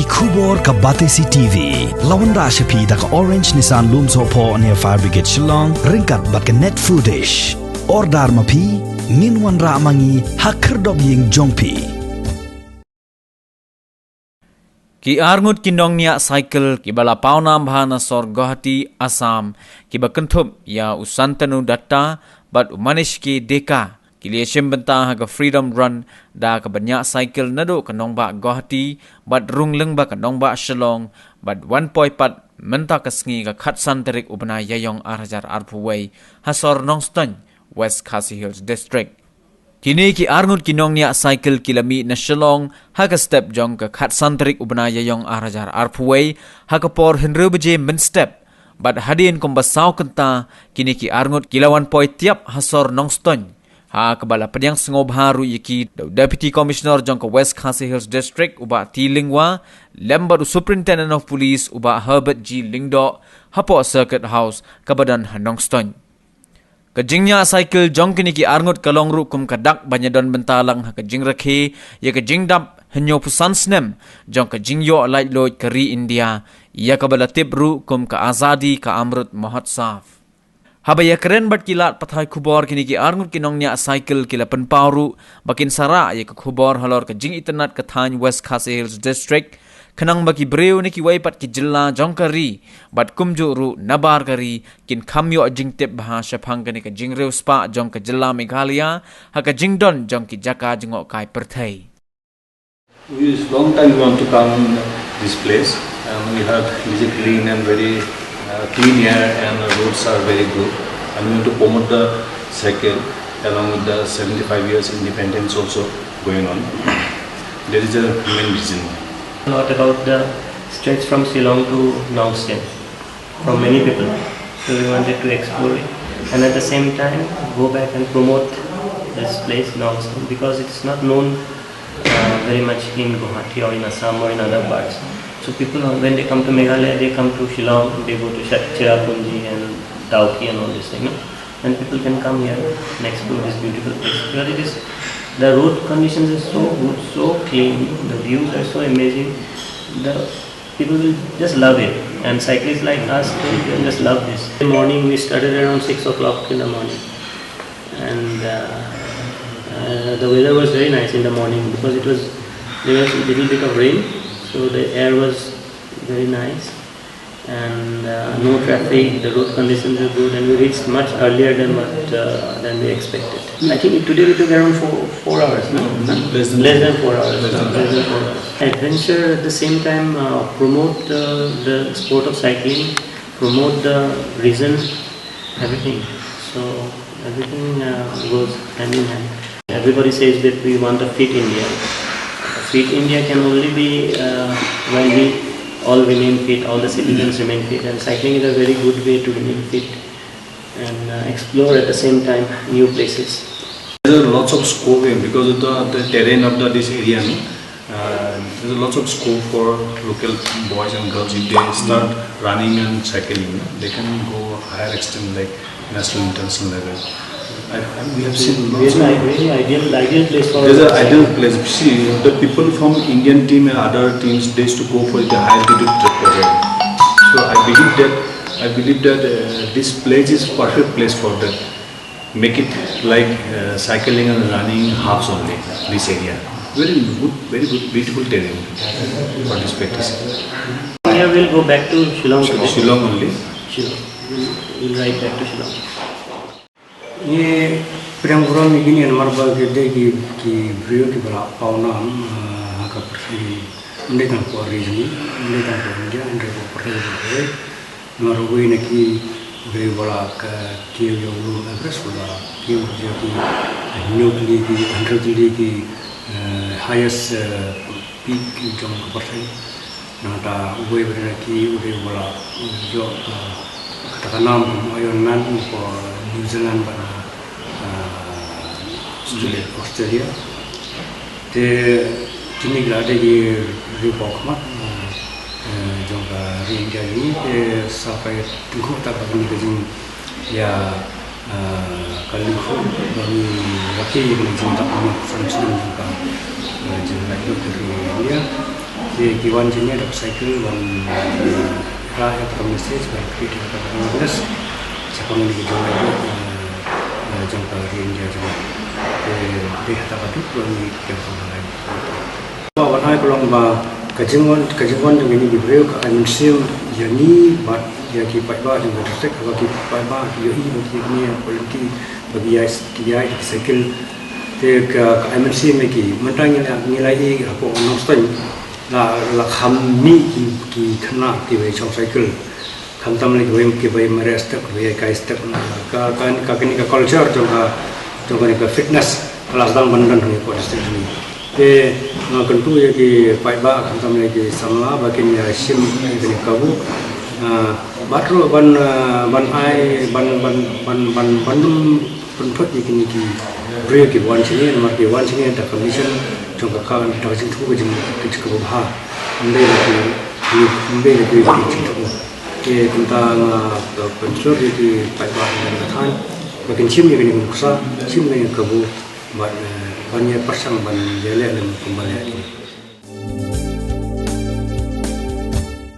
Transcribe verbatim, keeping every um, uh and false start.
Khubor ka Batesi T V la wanrah sha phi da ka Orange Nissan Lumsohphoh near Fire Brigade Shillong, ryngkat bad ka Net Foodish. Order ma phi, ngin wanrah ma ngi ha khyrdop ïing jong phi. Ki arngut ki nongñiah cycle kiba la pawnam bha na sor Guwahati, Assam, kiba kynthup ïa u Santanu Datta bad u Manish K Deka, ki la ïashim bynta ha ka Freedom Run da kaba ñiah cycle naduh ka nongbah Guwahati bad rung lyngba ka nongbah Shillong, bad wan poi pat mynta ka sngi ka khatsan tarik u bnai Ïaïong ar hajar arphew wei ha sor Nongstoiñ, West Khasi Hills District. Kine ki arngut ki nongñiah cycle ki la mih na Shillong ha ka step jong ka khatsan tarik u bnai Ïaïong ar hajar arphew wei ha ka por hynriew baje mynstep, bad hadien kumba saw kynta kine ki arngut ki la wan poi tiap ha sor Nongstoiñ, ha kaba la pdiang sngewbha ruh ïa ki da u Deputy Commissioner jong ka West Khasi Hills District, u Bah T Lyngwa, lem bad u Superintendent of Police, u Bah Herbert G Lyngdoh, hapoh Circuit House kaba don ha Nongstoiñ. Ka jingñiah cycle jong kine ki arngut ka long ruh kum ka dak ban ïadon bynta lang ha ka jingrakhe ïa ka jingdap hynñiewphew san snem jong ka jingïoh laitluid ka ri India, ïa kaba la tip ruh kum ka Azadi Ka Amrit Mahotsav. Haba ïakren bad ki lad pathai khubor, kine ki arngut ki nongñiah cycle ki la pynpaw ruh ba kin sa rah ïa ka khubor halor ka jingitynnad ka thaiñ West Khasi Hills District, khnang ba ki briew na kiwei pat ki jylla jong ka ri bad kumjuh ruh nabar ka ri kin kham ïoh jingtip bha shaphang kane ka jingriewspah jong ka jylla Meghalaya ha ka jingdon jong ki jaka jngohkai pyrthei. We, long time we want to come this place, and we heard it is a clean and very, uh, clean air, and the roads are very good, and we want to promote the cycle along with the seventy-five years independence also going on. That is the main reason. Not about the stretch from Shillong to Nongstoiñ, from many people. So we wanted to explore it and at the same time go back and promote this place, Nongstoiñ, because it's not known uh, very much in Guwahati or in Assam or in other parts. So people, uh, when they come to Meghalaya, they come to Shillong, they go to Sh- Cherrapunji and Dawki and all this thing. No? And people can come here and explore this beautiful place. Because it is, the road conditions are so good, so clean, the views are so amazing. The people will just love it. And cyclists like us, they will just love this. In the morning, we started around six o'clock in the morning. And uh, uh, the weather was very nice in the morning because it was, there was a little bit of rain, so the air was very nice and uh, no traffic. The road conditions were good, and we reached much earlier than what uh, than we expected. I think today we took around four, four hours, no? Less than, less than four hours. Less than, less than four hours. Adventure at the same time uh, promote uh, the sport of cycling, promote the reason, everything. So everything uh, goes hand in hand. Everybody says that we want a fit India. A fit India can only be uh, when we all remain fit, all the citizens remain fit, and cycling is a very good way to remain fit and uh, explore at the same time new places. There are lots of scope here because of the, the terrain of the, this area. No? Uh, there's lots of scope for local boys and girls if they start running and cycling. No? They can go higher extent like national, international level. I, I, we have seen lots of, very ideal, ideal place for. There's an cycling. Ideal place. See, the people from Indian team and other teams, they used to go for the high altitude trip program. So I believe that, I believe that uh, this place is perfect place for that. Make it like uh, cycling and running halves only, this area. Very good, very good, beautiful terrain for this practice. Here we'll go back to Shillong today. Shillong only. Shillong. We'll, we'll ride back to Shillong. Ngi pdiang burom ïa kine namar ba ki dei ki, ki briew kiba la pawnam, ah, ha ka pyrthei, ym dei tang hapoh ri jong ngi, ym dei tang hapoh India, hynrei hapoh pyrthei baroh kawei. Namar uwei na ki, uwei uba la kiew ïa u Everest, u la kiew ïa ki hynñiew tylli ki, hynriew tylli ki, eh, highest, eh, peak jong ka pyrthei. Nangta uwei pat na ki u dei uba la ïoh, eh, kata ka nam kum Iron Man hapoh New Zealand bad na, eh, Australia. Australia. Te kine ki la dei ki riewpawkhmat, eh, eh, jong ka ri India jong ngi, te sa pyrkhat tyngkhuh ta ba kane ka jingïa, eh, ka lynti ba ngi rakhe ïa kane ka jingdap hynñiewphew san snem jong ka, eh, jinglaitluid ka ri India. Ki, ki wan jingeh da ka cycle ban, eh, ra ïa ka message ban create ïa ka awareness shaphang kine ki jingeh, eh, eh, jong ka ri India jong ngi. Te dei hata ka duk ba ngi kem kham banai. Ba ban ai ka long ba ka jingwan, ka jingwan jong kine ki briew ka ai mynsiem ïa ngi bad ïa ki paidbah jong ka district, ba ki paidbah ki ïohi ba ki, kine ki quality ba ki ïai, ki ïai ki cycle. Te ka, ka ai mynsiem ïa ki, mynta ngi la, ngi la ïohi hapoh Nongstoiñ la, la kham mih ki, ki khynnah kiba shong cycle. Khamtam lei kiba, kiba mareh step, kiba ïai kai step, na ka, ka, ka, kane ka culture jong ka, jong kane ka fitness ka la sdang ban don hangne hapoh district jong ngi. Te nga kyntu ïa ki paidbah, khamtam lei ki samla, ba kin ïa shim ïa kane ka kabu. Ah, bad ruh ban, ah, ban ai, ban, ban, ban, ban, ban dum pynphut ïa kine ki briew kiba wan sha ngi, namar ki wan sha ngi da ka mission jong ka, ka, da ka jingthmu ka jing, ka jingkyrkhu bha. Ym dei da ki, ym dei da ki jingthmu. Te kumta nga, ah, pynshlur ïa ki paidbah jong ka thaiñ ba kin shim ïa kane ka nuksa, shim ïa kane ka kabu, bad, eh, ban ïa pyrshang ban ïaleh lem kumba leh.